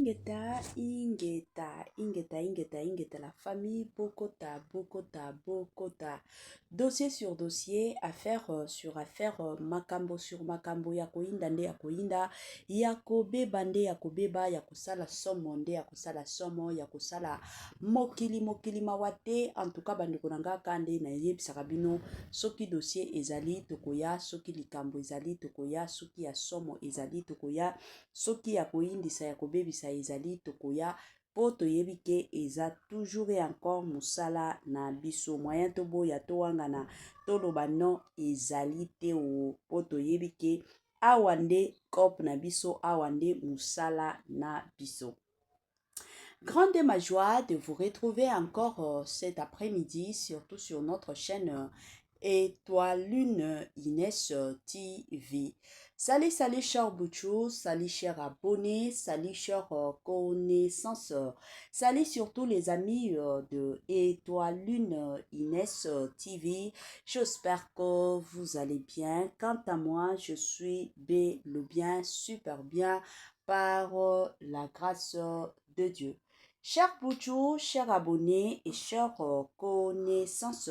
Ingeta, ingeta, ingeta, ingeta, ingeta, la famille bokota, bokota, bokota. Dossier sur dossier, affaire sur affaire, makambo sur makambo, ya koyinda nde ya koyinda, ya kobeba nde ya kobeba, ya kosala somo nde ya kosala somo, ya kosala mokili mokili mawa te. En tout cas, bandeko na nga, ka nde nayebisaka bino, soki dossier ezali, tokoya, soki likambo ezali, tokoya, soki ya somo ezali, tokoya, soki ya koyindisa, ya kobebisa ezali, tokoya, mpo toyebi ke eza toujours et encore mosala na biso. Moyen toboya, towangana, toloba non ezali te o, mpo toyebi ke awa nde cope na biso, awa nde mosala na biso. Grande ma joie de vous retrouver encore cet après-midi, surtout sur notre chaîne Étoile Lune Inès TV. Salut, salut, cher Bouchou, salut, cher abonné, salut, cher connaissance, salut surtout les amis de Étoile Lune Inès TV. J'espère que vous allez bien. Quant à moi, je suis bel et bien, super bien, par la grâce de Dieu. Cher Bouchou, cher abonné et cher connaissance,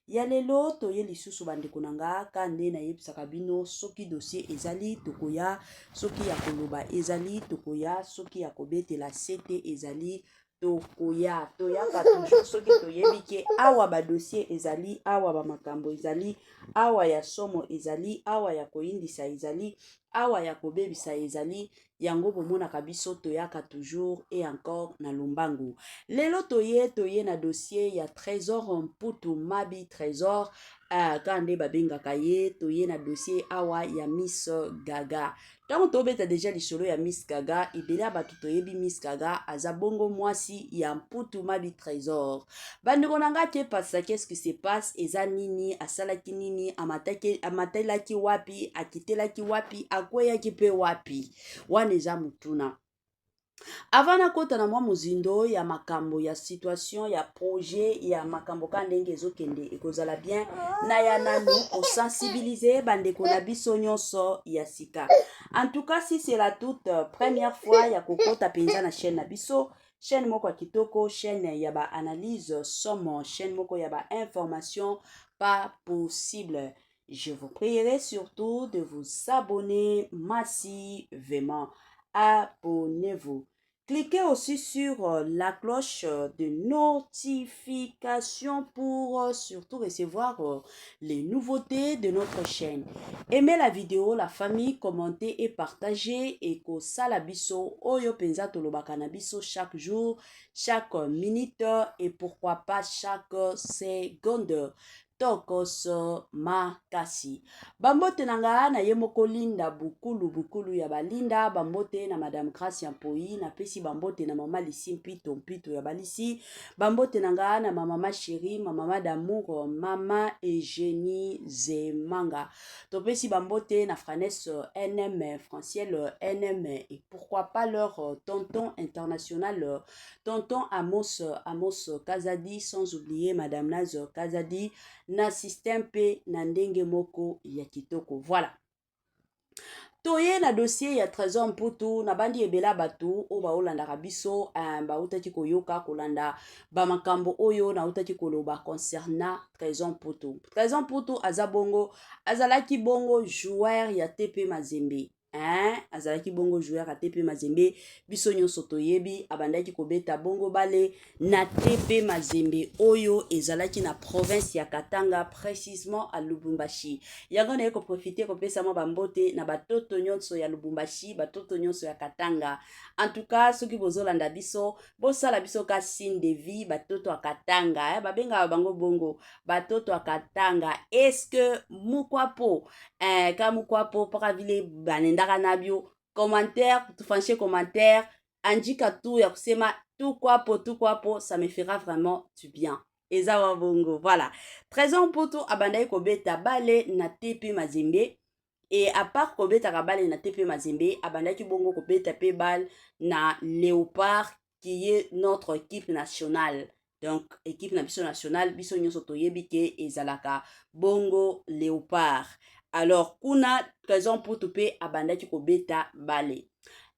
ya lelo toye lisusu, bandeko na nga, ka nde nayebisaka bino, soki dossier ezali, tokoya, soki ya koloba ezali, tokoya, soki ya kobetela sete ezali, tokoya. Toyaka toujours soki toyebi ke awa badossier ezali, awa bamakambo ezali, awa ya somo ezali, awa ya koyindisa ezali, awa ya kobebisa ezali. Yango bomonaka biso toyaka toujours et encore na lombangu. Lelo toye na dossier ya Trésor Mputu Mabi Trésor, kaka nde babengaka ye. Toye na dossier awa ya Miss Gaga. Ntango tobeta deja lisolo ya Miss Gaga, ebele ya bato toyebi Miss Gaga aza bongo mwasi ya Mputu Mabi Trésor. Bandeko na nga, te pasa, qu'est-ce qui se passe? Eza nini? Asalaki nini? Amatelaki wapi? Akitelaki wapi? Akweyaki mpe wapi? Wana eza motuna. Avant nakota na mwa mozindo ya makambo ya situation ya projet ya makambo ka ndenge ezokende, ekozala bien na ya nanu kosensibiliser bandeko na biso nyonso ya sika. En tout cas, si c'est la toute première fois ya kokota mpenza na chaîne na biso, chaîne moko ya kitoko, chaîne ya baanalyse somo, chaîne moko ya bainformation pas possible, je vous prierai surtout de vous abonner massivement. Abonnez-vous. Cliquez aussi sur la cloche de notification pour surtout recevoir les nouveautés de notre chaîne. Aimez la vidéo, la famille, commentez et partagez et kosala biso oyo penza tolobaka na biso chaque jour, chaque minute et pourquoi pas chaque seconde. Tokos makasi. Bambote na nga na ye moko Linda Bukulu, Bukulu ya balinda. Bambote na Madame Grace Mpoi. Napesi bambote na mama Lisi Mpito, Mpito ya balisi. Bambote na nga na mama chérie, ma mama d'amour, mama Eugénie Zemanga. Topesi bambote na Franes NM, Franciel NM et pourquoi pas leur tonton international, tonton Amos, Amos Kazadi, sans oublier Madame Naz Kazadi na système mpe na ndenge moko ya kitoko. Voilà, toye na dossier ya Trésor Mputu. Nabandi ebele bato oyo baolandaka biso bautaki koyoka kolanda bamakambo oyo nautaki koloba concernant Trésor Mputu. Trésor Mputu aza bongo, azalaki bongo joueur ya TP Mazembe, hein? Azalaki bongo joueur ya TP Mazembe. Biso nyonso toyebi, abandaki kobeta bongo balle na TP Mazembe oyo ezalaki na province ya Katanga, précisement à Lubumbashi. Yango naye koprofiter kopesa mwa bambote na batoto nyonso ya Lubumbashi, batoto nyonso ya Katanga. En tout cas, soki bozolanda biso, bosala biso ka signe de vie. Batoto ya Katanga, eh, babengaka bango bongo batoto ya Katanga. Est-ce mukwapo, eh, ka mukwapo mpaka vile banendaka na bio commentaire, tufanshe commentaire, andika tu ya kusema tukwapo, tukwapo, ça me fera vraiment du bien. Eza wa bongo. Voilà, Trésor Mputu abandaki kobeta balle na TP Mazembe et à part kobetaka balle na TP Mazembe, abandaki bongo kobeta mpe balle na Léopard, qui est notre équipe nationale. Donc équipe na biso nationale, biso nyonso toyebi ke ezalaka bongo Léopard. Alors kuna Trésor Mputu mpe abandaki kobeta balle.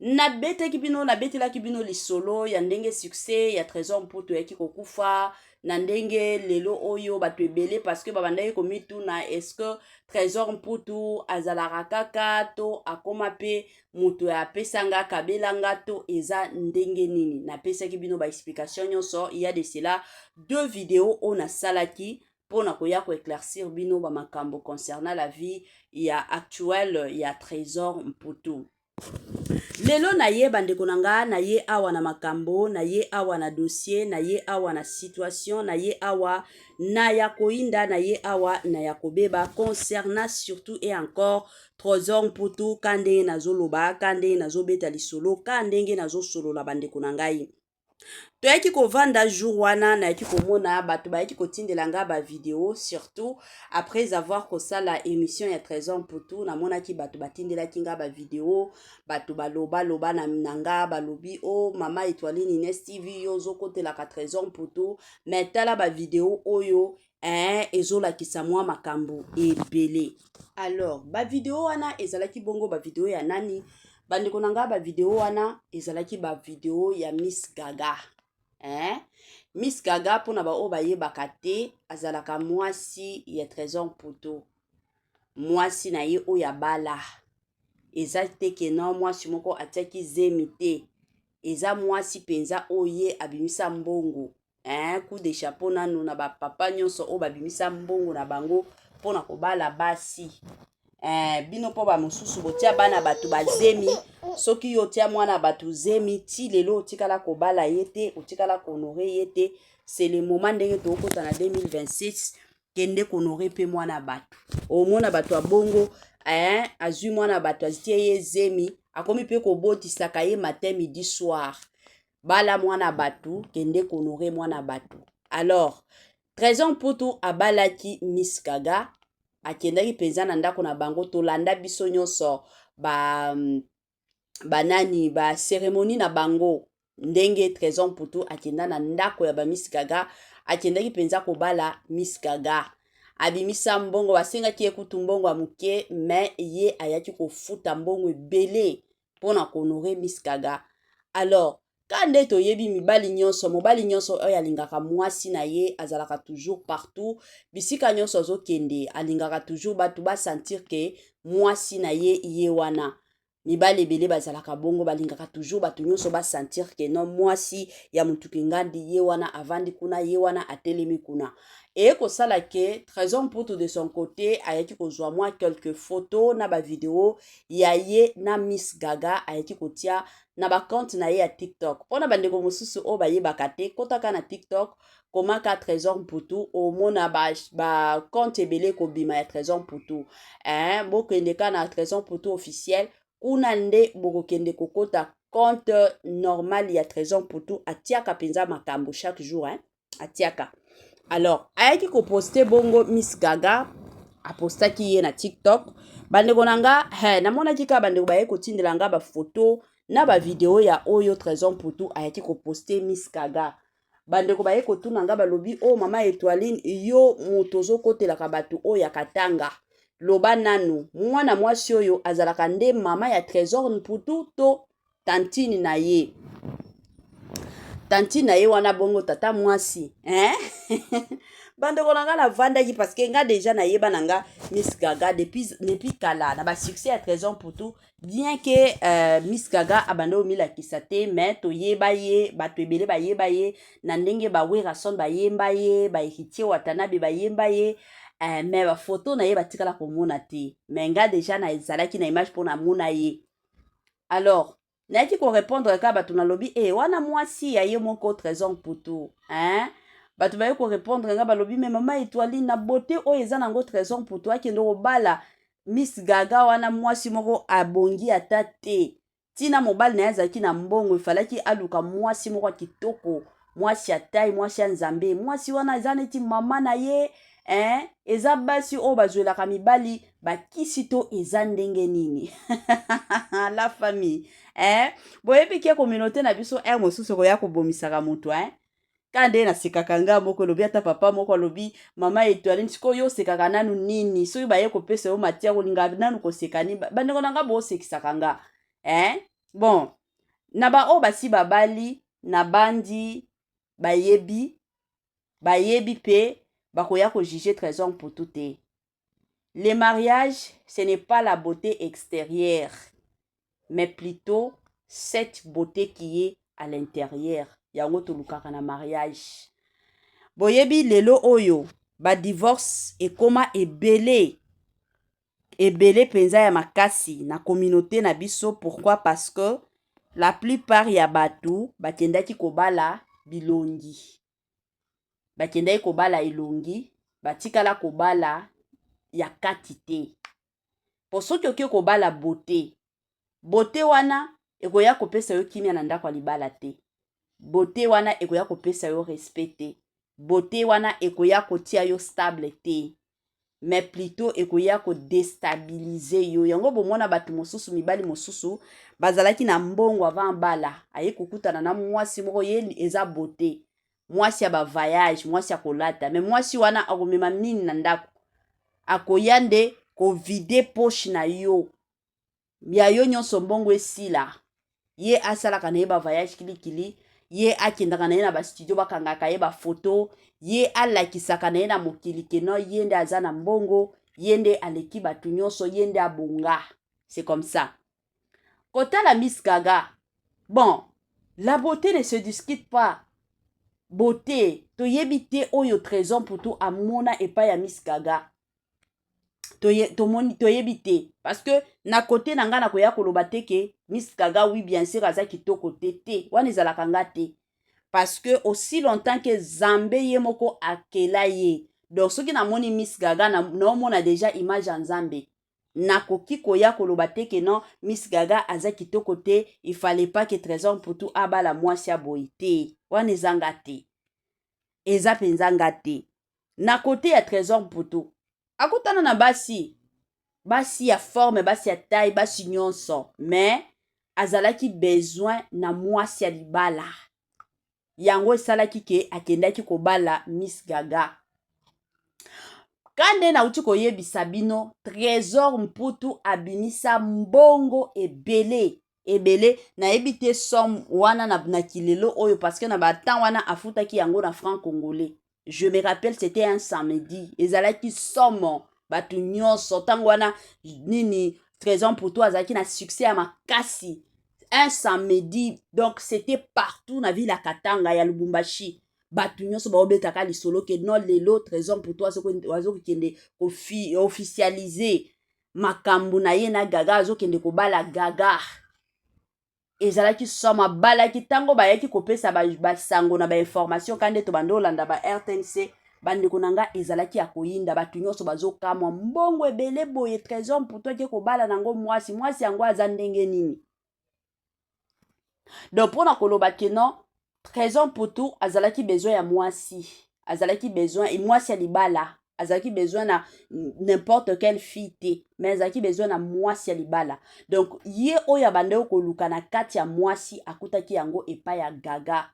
Nabetaki bino, nabetelaki bino lisolo ya ndenge succès ya Trésor Mputu eyaki kokufa, na ndenge lelo oyo bato ebele parce que babandaki komituna est-ce que Trésor Mputu azalaka kaka to akoma mpe moto ya apesanga kabelanga to eza ndenge nini. Napesaki bino ba explication nyonso. Il y a de cela deux vidéos oyo nasalaki mpona koya koéclaircir bino bamakambo concernant la vie ya actuelle ya Trésor Mputu. Lelo na ye, bandeko na nga, na ye awa na makambo na ye, awa na dossier na ye, awa na situation na ye, awa na ya koyinda na ye, awa na ya kobeba concernant surtout et encore Trésor Mputu. Ka ndenge nazoloba, ka ndenge nazobeta lisolo, ka ndenge nazosolola, bandeko na ngai, toyaki kovanda jour wana, nayaki komona bato bayaki kotindela nga bavideo, surtout après avoir kosala émission ya Trésor Mputu. Namonaki bato batindelaki nga bavideo, bato balobaloba na nga, balobi: "O oh, mama Etoiline Ines TV, yo ozokotelaka Trésor Mputu, mais tala bavideo oyo ezolakisa mwa makambo ebele." Alors bavideo wana ezalaki bongo bavideo ya nani, bandeko na nga? Bavideo wana ezalaki bavideo ya Miss Gaga, eh? Miss Gaga, mpona baoyo bayebaka te, azalaka mwasi ya Trésor Mputu, mwasi na ye oyo abala. Eza te que non, mwasi moko atiaki zemi te, eza mwasi mpenza oyo ye abimisa mbongo, hein. Coup de chapeau nanu na bapapa nyonso oyo babimisa mbongo na bango mpona kobala basi. Bino mpo bamosusu botia bana bato bazemi. Soki yo otia mwana bato zemi, ti lelo otikala kobala ye te, otikala kohonorer ye te. C'est le moment, ndenge tookota na 2026, kende kohonorer mpe mwana bato. Omona bato ya bongo, azwi mwana bato, atie ye zemi, akomi mpe kobotisaka ye matin, midi, soir. Bala mwana bato, kende kohonorer mwana bato. Alors Trésor Mputu abalaki Miss Gaga, akendaki mpenza na ndako na bango. Tolanda biso nyonso ba banani, bacérémonie na bango, ndenge Trésor Mputu akenda na ndako ya baMiss Gaga, akendaki mpenza kobala Miss Gaga. Abimisa mbongo, basengaki ye kutu mbongo ya moke, mais ye ayaki kofuta mbongo ebele mpona kohonorer Miss Gaga. Alors ka nde toyebi, mibali nyonso, mobali nyonso oyo alingaka mwasi na ye azalaka toujours partout, bisika nyonso azokende, alingaka toujours bato basentir que mwasi na ye ye wana. Mibali ebele bazalaka bongo, balingaka toujours bato nyonso basentir que non, mwasi ya motuki ngandi ye wana avandi kuna, ye wana atelemi kuna. Eye kosala que Trésor Mputu, de son côté, ayaki kozwa mwa quelques photos na bavideo ya ye na Miss Gaga, ayaki kotia na bacompte na ye ya TikTok. Mpona bandeko mosusu oyo bayebaka te, kotaka na TikTok, komaka Trésor Mputu, omona bacompte ba ebele kobima ya Trésor Mputu, eh, bokende ka na Trésor Mputu officiel, kuna nde bokokende kokota compte normal ya Trésor Mputu. Atiaka mpenza makambo chaque jour, hein? Atiaka. Alors ayaki koposter bongo Miss Gaga, apostaki ye na TikTok. Bandeko na nga, he, namonaki kaka bandeko baye kotindela nga bafoto na bavideo ya oyo Trésor Mputu ayaki koposter Miss Gaga. Bandeko baye kotuna nga, balobi: "O oh, mama Etoiline, yo moto ozokotelaka bato oyo ya Katanga, loba nanu, mwana mwasi oyo azalaka nde mama ya Trésor Mputu to tantine na ye?" Tantine na ye wana bongo tata mwasi, hein? Bandeko na nga, navandaki parce que nga déjà nayeba na nga Miss Gaga depuis kala na basuccès ya Trésor Mputu, bien que Miss Gaga abanda omilakisa te, mais toyeba ye, bato ebele bayeba ye na ndenge baWerason bayemba ye, baHéritier Watanabe bayemba ye, mais bafoto na ye batikala komona te. Mais nga déjà nazalaki na image mpo namona ye. Alors nayaki korépondre kaka bato, nalobi wana mwasi ya ye moko Trésor Mputu, hein? Bato baye korépondre nga, balobi: "Mais mama Etoiline, na beauté oyo eza nango Trésor Mputu, akende kobala Miss Gaga wana, mwasi moko abongi ata te. Ntina mobali na ye azalaki na mbongo, efalaki aluka mwasi moko ya kitoko, mwasi ya taille, mwasi ya Nzambe. Mwasi wana eza neti mama na ye, eh? Eza basi oyo bazwelaka mibali bakisi to eza ndenge nini?" La famille, eh? Boyebi que communauté na biso aire mosusu koya kobomisaka moto, eh? Ka nde nasekaka nga moko, elobi ata papa moko, alobi: "Mama Etoiline, sikoyo yo osekaka nanu nini? Soki baye kopesa yo matière, olinga nanu koseka nini?" Bandeko na nga, boosekisaka nga, eh? Bon, na baoyo basi babali, na bandi bayebi, bayebi mpe bakoya kojuger Trésor Mputu te. Le mariage, ce n'est pas la beauté extérieure, mais plutôt cette beauté qui est à l'intérieur. Yango tolukaka na mariage. Boyebi lelo oyo badivorce ekoma ebele ebele mpenza ya makasi na communauté na biso. Pourquoi? Parce que la plupart ya bato bakendaki kobala bilongi, bakendaki kobala elongi, batikala kobala ya kati te. Po soki okoki kobala beauté, beauté wana ekoya kopesa yo kimia na ndako ya libala te, beauté wana ekoya kopesa yo respect te, beauté wana ekoya kotia yo stable te, mais plutôt ekoya kodéstabiliser yo. Yango bomona bato mosusu, mibali mosusu bazalaki na mbongo avant bala, aye kokutana na mwasi moko, ye eza beauté, mwasi ya bavoyage, mwasi ya kolata, mais mwasi wana akomema nini na ndako? Akoya nde kovider poche na yo, ya yo nyonso, mbongo esila. Ye asalaka na ye bavoyage kilikili, ye akendaka na ye na bastudio, bakangaka ye bafoto, ye alakisaka na ye na mokili que non, ye nde aza na mbongo, ye nde aleki bato nyonso, ye nde abonga. C'est comme ça. Kotala Miss Gaga, bon, la beauté ne se discute pas. Beauté, toyebi te oyo Trésor Mputu amona epai ya Miss Gaga. Tomoni, toyebi te, parce que na kote na ngai nakoya koloba te que Miss Gaga, oui, bien sûr, aza kitoko te. Te, wana ezalaka nga te, parce que aussi longtemps que Nzambe ye moko akela ye, donc soki namoni Miss Gaga, naomona déjà image ya Nzambe. Nakoki koya koloba te que non, Miss Gaga aza kitoko te, il fallait pas que Trésor Mputu abala mwasi ya boye te. Wana eza nga te, eza mpenza nga te. Na kote ya Trésor Mputu, akutana na basi, basi ya forme, basi ya taille, basi nyonso, mais azalaki besoin na mwasi ya libala. Yango esalaki que akendaki kobala Miss Gaga. Ka nde nauti koyebisa bino, Trésor Mputu abimisa mbongo ebele ebele. Nayebi te somme wana na kilelo oyo, parce que na batemps wana afutaki yango na franc congolais. Je me rappelle, c'était un samedi, ezalaki somo. Bato nyonso, ntango wana nini, Trésor Mputu azalaki na succès ya makasi. Un samedi, donc c'était partout na ville ya Katanga, ya Lubumbashi, bato nyonso baobetaka lisolo que non, lelo Trésor Mputu azokokende officialiser makambo na ye na Gaga, azokende kobala Gaga. Ezalaki somo. Abalaki, ntango bayaki kopesa basango na bainformation, ka nde tobanda olanda ba RTNC, bandeko na nga, ezalaki ya koyinda. Bato nyonso bazokamwa, mbongo ebele boye, Trésor Mputu ake kobala nango mwasi, mwasi yango aza ndenge nini? Donc mpona koloba que non, Trésor Mputu azalaki besoin ya mwasi, azalaki besoin mwasi ya libala, azalaki besoin na n'importe quelle fille te, mais azalaki besoin na mwasi ya libala. Donc ye oyo abandaki koluka na kati ya mwasi, akutaki yango epai ya Gaga.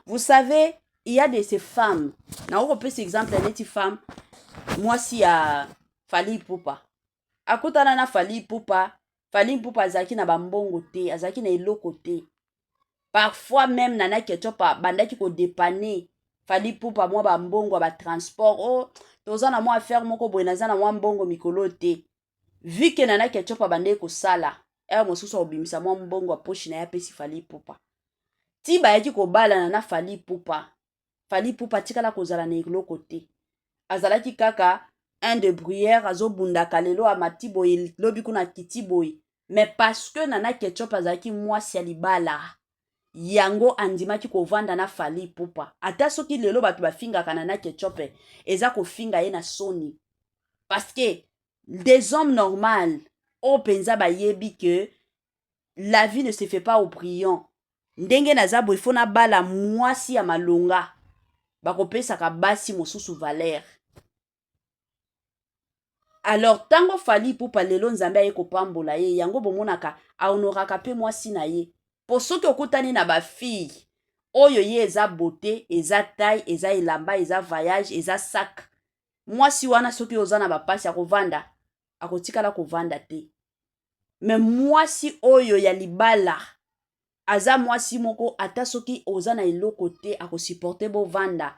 Vous savez, il y a de ces femmes, nakokopesa exemple neti femme, mwasi ya Fally Ipupa. Akutana na Fally Ipupa, Fally Ipupa azalaki na bambongo te, azalaki na eloko te. Parfois même Nana Ketchup abandaki kodépanner Fally Ipupa mwa bambongo ya batransport. O oh, toza na mwa affaire moko boye, naza na mwa mbongo mikolo te. Vu que Nana Ketchup abandaki kosala, ere mosusu akobimisa mwa mbongo ya poche na ye, apesi Fally Ipupa. Ti bayaki kobalana na Fally Ipupa, Fally Ipupa atikala kozala na eloko te. Azalaki kaka un débrouillard, azobundaka, lelo amati boye, lobi kuna akiti boye. Mais parce que Nana Ketchup azalaki mwasi ya libala, yango andimaki kovanda na Fally Ipupa. Ata soki lelo bato bafingaka Nana Ketchup, eza kofinga ye na soni, parce que des hommes normal oyo mpenza bayebi que la vie ne se fait pas au brillant. Ndenge naza boye, faut nabala mwasi ya malonga. Bakopesaka basi mosusu valeur. Alors ntango Fally Ipupa lelo Nzambe aye kopambola ye, yango bomonaka ahonoraka mpe mwasi na ye. Mpo soki okutani na bafille oyo ye eza beauté, eza taille, eza elamba, eza voyage, eza sac, mwasi wana soki oza na bapasi ya kovanda, akotikala kovanda te. Mais mwasi oyo ya libala aza mwasi moko, ata soki oza na eloko te, akosupporter bovanda.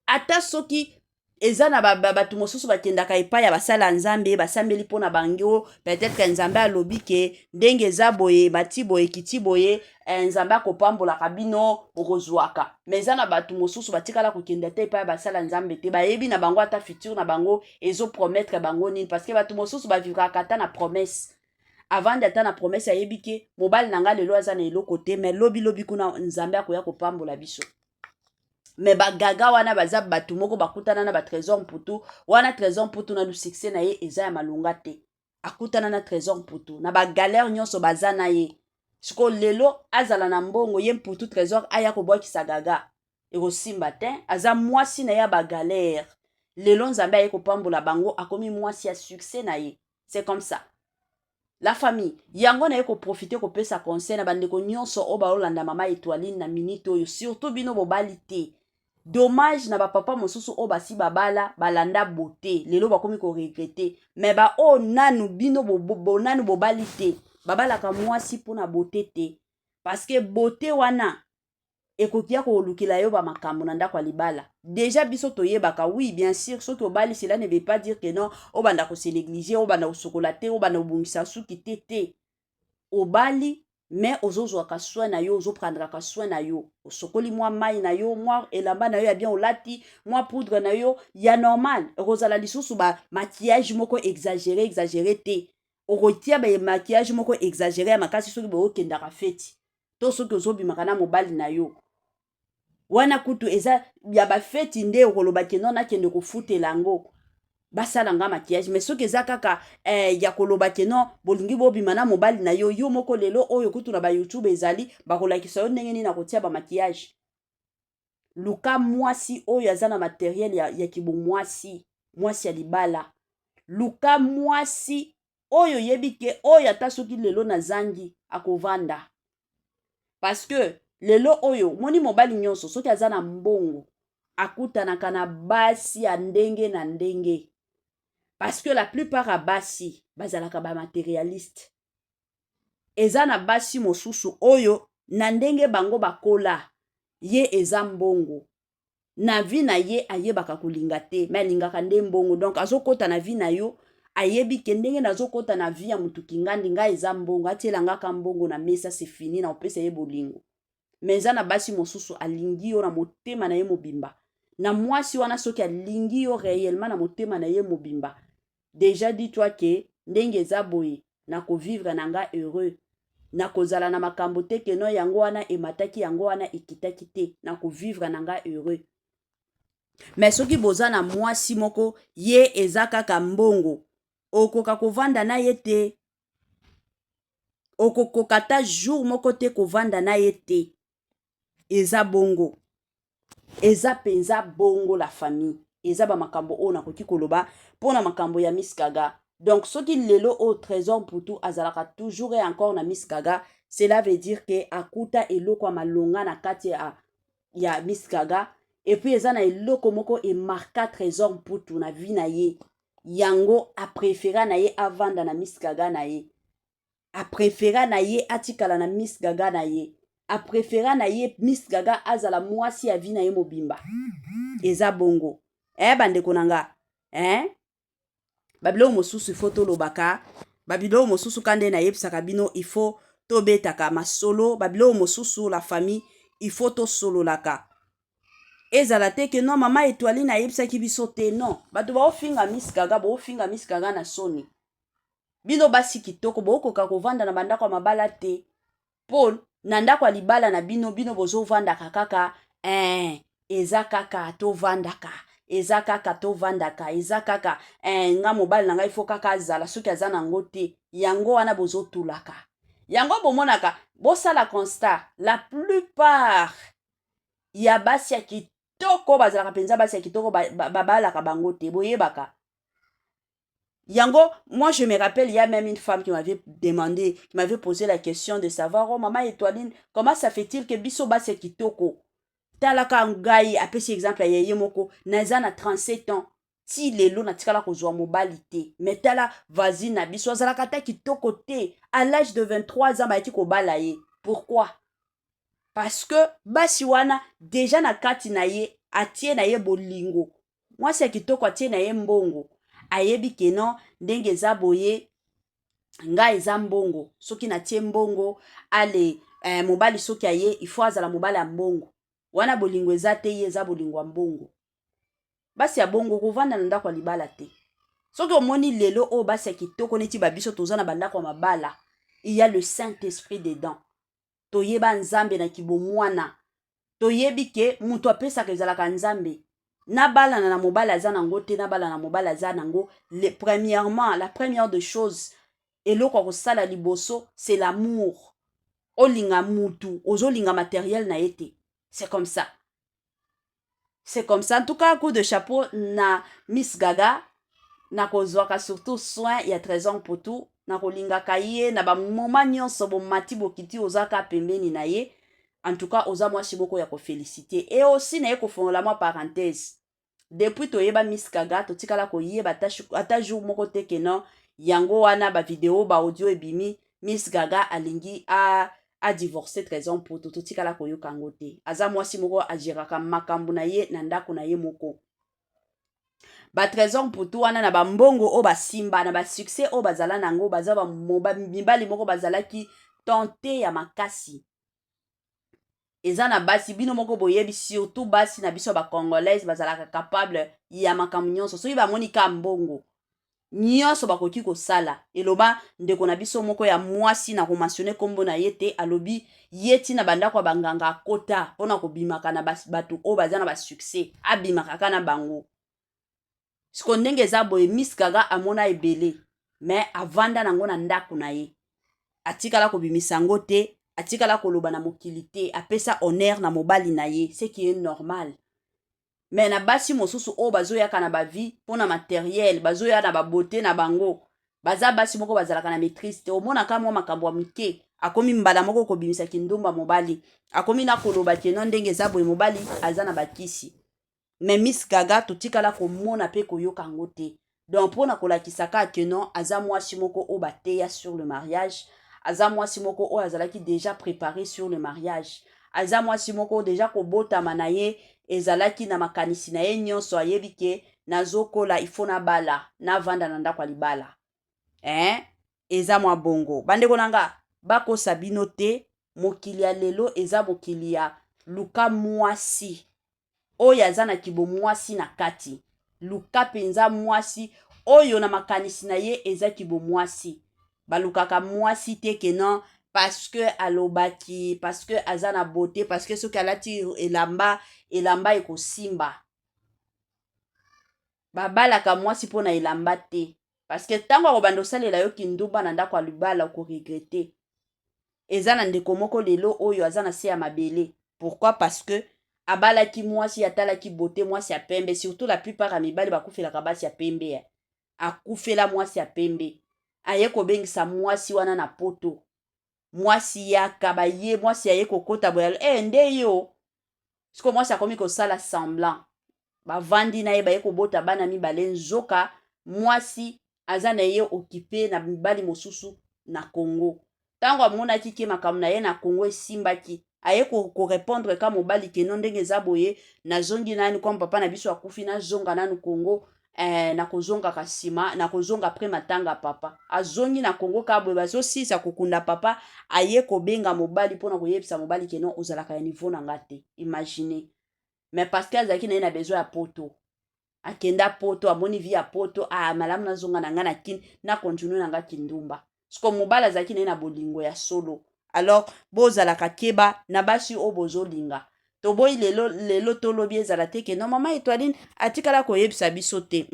Ata soki eza na bato mosusu bakendaka epai ya basala ya Nzambe, basambeli mpona bango, peut-être Nzambe alobi ke ndenge eza boye, bati boye, kiti boye, Nzambe akopambolaka bino, bokozwaka. Mais eza na bato mosusu batikala kokende te epai ya basala Nzambe te, bayebi na bango ata futur na bango ezopromettre bango nini, parce que bato mosusu bavivraka ata na promesse. Avandi ata na promesse, ayebi ke mobali na nga lelo aza na eloko te, mais lobilobi kuna Nzambe akoya kopambola biso. Mais bagaga wana baza bato moko bakutana na baTrésor Mputu wana. Trésor Mputu nanu succès na ye eza ya malonga te. Akutana na Trésor Mputu na bagalère nyonso baza na ye. Sikoyo lelo azala na mbongo, ye Mputu Trésor aya kobwakisa Gaga, ekosimba te. Aza mwasi na ye ya bagalère. Lelo Nzambe aye kopambola bango, akomi mwasi ya succès na ye. C'est comme ça, la famille. Yango naye koprofiter kopesa conseil na bandeko nyonso oyo baolanda Mama Etoiline na minute oyo, surtout bino bobali te. Dommage na bapapa mosusu oyo basi babala, balanda bote, lelo bakomi koregretter. Mais baoyo nanu bino bo, nanu bobali te, babalaka mwasi mpona bote te, parce que bote wana ekoki ya kolukela yo bamakambo na ndako ya libala. Déjà biso toyebaka, oui, bien sûr, soki obali, cela ne veut pas dire que non, obanda kose négliger, obanda kosokola te, obanda kobongisa suki te. Te, obali, mais ozozwaka soin na yo, ozoprendraka soin na yo, osokoli mwa mai na yo, mwa elamba na yo ya bien, olati mwa poudre na yo ya normal. Ekozala lisusu bamaquillage moko exagéré exagéré te. Okotia bamaquillage moko exagéré ya makasi soki bookendaka feti to soki ozobimaka na mobali na yo. Wana kutu eza ya bafeti nde okoloba ke non, nakende kofutela yango, basala nga maquillage. Mais soki eza kaka ya koloba ke non, bolingi bobima na mobali na yo, yo moko lelo oyo kutu na baYouTube ezali, bakolakisa yo ndenge nini na kotia bamaquillage. Luka mwasi oyo aza na matériel ya kibomwasi, mwasi ya libala. Luka mwasi oyo oyebi ke oyo ata soki lelo nazangi, akovanda. Parce que lelo oyo moni mobali nyonso soki aza na mbongo, akutanaka na basi ya ndenge na ndenge, parce que la plupart ya basi bazalaka bamatérialiste. Eza na basi mosusu oyo na ndenge bango bakola, ye eza mbongo na vie na ye. Ayebaka kolinga te, mais alingaka nde mbongo. Donc azokɔta na vie na yo, ayebi ke ndenge nazokɔta na vie ya motu kingandi, ngai eza mbongo, atielangaka mbongo na mesa, c'est fini, na opesa ye bolingo. Mais eza na basi mosusu alingi yo na motema na ye mobimba. Na mwasi wana, soki alingi yo réellement na motema na ye mobimba, déjà dis-toi ke ndenge eza boye, nakovivre na nga heureux, nakozala na makambo te ke non, yango wana emataki, yango wana ekitaki te, nakovivre na nga heureux. Mais soki boza na mwasi moko, ye eza kaka mbongo, okoka kovanda na ye te, okokoka ata jour moko te kovanda na ye te. Eza bongo, eza mpenza bongo, la famille. Eza bamakambo oyo nakoki koloba mpona makambo ya Miss Gaga. Donc soki lelo oyo Trésor Mputu azalaka toujours et encore na Miss Gaga, cela veut dire ke akuta eloko ya malonga na kati ya Miss Gaga. Et puis eza na eloko moko emarqua Trésor Mputu na vie na ye, yango apréféra na ye avanda na Miss Gaga na ye, apréféra na ye atikala na Miss Gaga na ye, apréféra na ye Miss Gaga azala mwasi ya vie na ye mobimba. Eza bongo, bandeko na nga, Babiloko mosusu ifo tolobaka, babiloko mosusu ka nde nayebisaka bino, ifo tobetaka masolo. Babiloko mosusu, la famille, ifo tosololaka. Ezala te ke non, Mama Etoiline ayebisaki biso te. Non, bato baofinga Miss Gaga, boofinga Miss Gaga na soni. Bino basi kitoko, bokoka kovanda na bandako ya mabala te, mpo na ndako ya libala na bino, bino bozovandaka kaka, eza kaka tovandaka, eza kaka tovandaka, eza kaka nga mobali na ngai fo kaka azala, soki aza nango te. Yango wana bozotulaka, yango bomonaka. Bosala constat, la plupart ya basi ya kitoko bazalaka mpenza basi ya kitoko, babalaka bango te, boyebaka yango. Moi, je me rappelle, il y a même une femme qui m'avait demandé, qui m'avait posé la question de savoir: oh, Maman Etoiline, comment ça fait-il que biso basi ya kitoko, talaka ngai, apesi exemple ya ye moko, naza na 37 ans. Ti lelo natikala kozwa mobali te. Mais tala voisine na biso azalaka ata kitoko te. À l'âge de 23 ans bayaki kobala ye. Pourquoi? Parce que basi wana deja na kati na ye atie na ye bolingo. Mwasi ya kitoko atie na ye mbongo. Ayebi ke non, ndenge eza boye, nga eza mbongo. Soki natie mbongo, ale mobali soki aye, il faut azala mobali ya mbongo. Wana bolingo eza te, ye eza bolingo ya mbongo. Basi ya bongo kovanda na ndako ya libala te. Soki omoni lelo oyo basi ya kitoko neti ba biso toza na bandako ya mabala, il y a le Saint-Esprit dedans. Toyeba Nzambe na kibomwana. Toyebi ke moto apesaka ezalaka Nzambe. Nabalana na mobali aza nango te, nabalana na mobali aza nango. Premièrement, la première des choses, eloko ya kosala liboso, c'est l'amour. Olinga mutu, ozolinga matériel na ye te. C'est comme ça. C'est comme ça. En tout cas, coup de chapeau na Miss Gaga, nakozwaka surtout soin ya Trésor Mputu, nakolingaka ye na bamoma nyonso, bomati bokiti, ozaka pembeni na ye. En tout cas, oza mwasi moko ya koféliciter. Et aussi naye kofongola mwa parenthèse: depuis toyeba Miss Gaga, totikala koyeba ata jour moko te ke non, yango wana bavideo, baaudio ebimi, Miss Gaga alingi a adivorce Trésor Mputu. Totikala koyoka yango te. Aza mwasi moko agéraka makambo na ye na ndako na ye moko. Batrésor Mputu wana, na bambongo oyo basimba, na basuccès oyo bazala nango, baza mibali moko bazalaki tente ya makasi. Eza na basi, bino moko boyebi, surtout basi na biso ya bacongolaise, bazalaka capable ya makambo nyonso. Soki bamoni ka mbongo, nyonso bakoki kosala. Eloba ndeko na biso moko ya mwasi, na komentionner nkombo na ye te, alobi ye ntina bandako ya banganga akota mpona kobimaka na bato oyo baza na basuccès, abimaka kaka na bango. Siko ndenge eza boye, Miss Gaga amona ebele, me avanda nango na ndako na ye, atikala kobimisa yango te, atikala koloba na mokili te, apesa honneur na mobali na ye, ce qui est normal. Me na basi mosusu oyo bazoyaka na bavie mpo na matériel, bazoya na babeauté na bango, baza basi moko bazalaka na maîtrise te. Omonaka mwa makambo ya mike, akomi mbala moko kobimisa kindumba mobali, akomi na koloba ke non, ndenge eza boye, mobali aza na bakisi. Me Miss Gaga, totikala komona mpe koyoka yango te. Donc mpona kolakisa kaka ke non, aza mwasi moko oyo bateya sur le mariage, aza mwasi moko oyo azalaki déjà préparé sur le mariage, aza mwasi moko déjà kobotama na ye ezalaki na makanisi na ye nyonso, ayebi ke nazokola, ifo nabala, navanda na ndako ya libala. Eh? Eza mwa bongo, bandeko na nga, bakosa bino te. Mokili ya lelo eza mokili ya luka mwasi oyo aza na kibomwasi na kati. Luka mpenza mwasi oyo na makanisi na ye eza kibomwasi. Balukaka mwasi te ke non, parce que alobaki, parce que aza na beauté, parce que soki alati elamba, elamba ekosimba. Babalaka mwasi mpo na elamba te, parce que ntango akobanda osalela yo kindumba na ndako ya libala, okoregretter. Eza na ndeko moko lelo oyo aza na se ya mabele. Pourquoi? Parce que abalaki mwasi, atalaki beauté, mwasi ya pembe. Surtout la plupart ya mibali bakufelaka basi ya pembe. Ya akufela mwasi ya pembe, aye kobengisa mwasi wana na Poto. Mwasi yaka, baye, mwasi aye kokota boye, nde yo siko mwasi akomi kosala semblant. Bavandi na ye, baye kobota bana mibale. Nzoka mwasi aza na ye occupé na mibali mosusu na Congo. Ntango amonaki ke makambo na ye na Congo esimbaki, aye korépondre ka mobali ke non, ndenge eza boye, nazongi nani, comme papa na biso akufi, nazonga nanu Congo, nakozongaka nsima, nakozonga après matanga papa. Azongi na Congo ka boye, bazosilisa kokunda papa, aye kobenga mobali mpona koyebisa mobali ke non, ozalaka ya niveau na nga te. Imagine! Mais parce que azalaki na ye na besoin ya Poto, akenda Poto, amoni vie ya Poto, ah, malamu nazonga na nga na Kini, na continue na nga kindumba. Siko mobali azalaki na ye na bolingo ya solo. Alors bozalaka keba na basi oyo bozolinga. Toboyi lelo lelo, tolobi ezala te ke non, mama Etoiline atikala koyebisa biso te.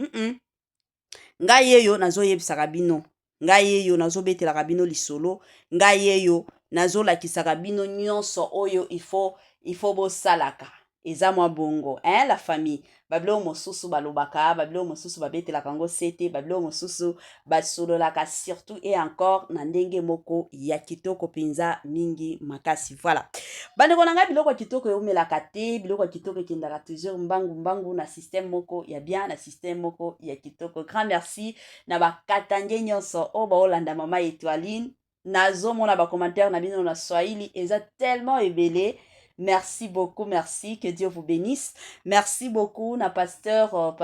Ngai yeyo nazoyebisaka bino, ngai yeyo nazobetelaka bino lisolo, ngai yeyo nazolakisaka bino nyonso oyo ifo bosalaka. Eza mwa bongo, hein, la famille. Babiloko mosusu balobaka, babiloko mosusu babetelaka yango sete, babiloko mosusu basololaka surtout et encore na ndenge moko ya kitoko mpenza mingi makasi. Voilà, bandeko na ngai, biloko ya kitoko eumelaka te, biloko ya kitoko ekendaka toujours mbangu mbangu na système moko ya bien, na système moko ya kitoko. Grand merci na bakatange nyonso oyo baolanda Mama Etoiline. Nazomona bacommentaire na bino na Swahili, eza tellement ebele. Merci beaucoup, merci, que Dieu vous bénisse. Merci beaucoup na pasteur,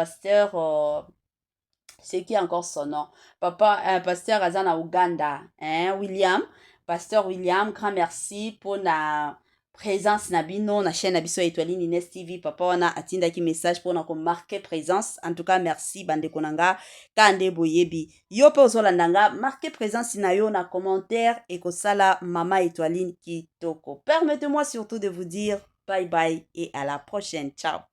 c'est qui encore son nom, papa pasteur aza na Uganda, hein, William, pasteur William, grand merci mpona présence na bino na chaîne na biso ya Etoiline Ines TV. Papa wana atindaki message mpona komarquer présence. En tout cas, merci bandeko na nga. Ka nde boyebi, yo mpe ozolanda nga, marque présence na yo na commentaire, ekosala Mama Etoiline kitoko. Permettez-moi surtout de vous dire bye bye et à la prochaine. Ciao.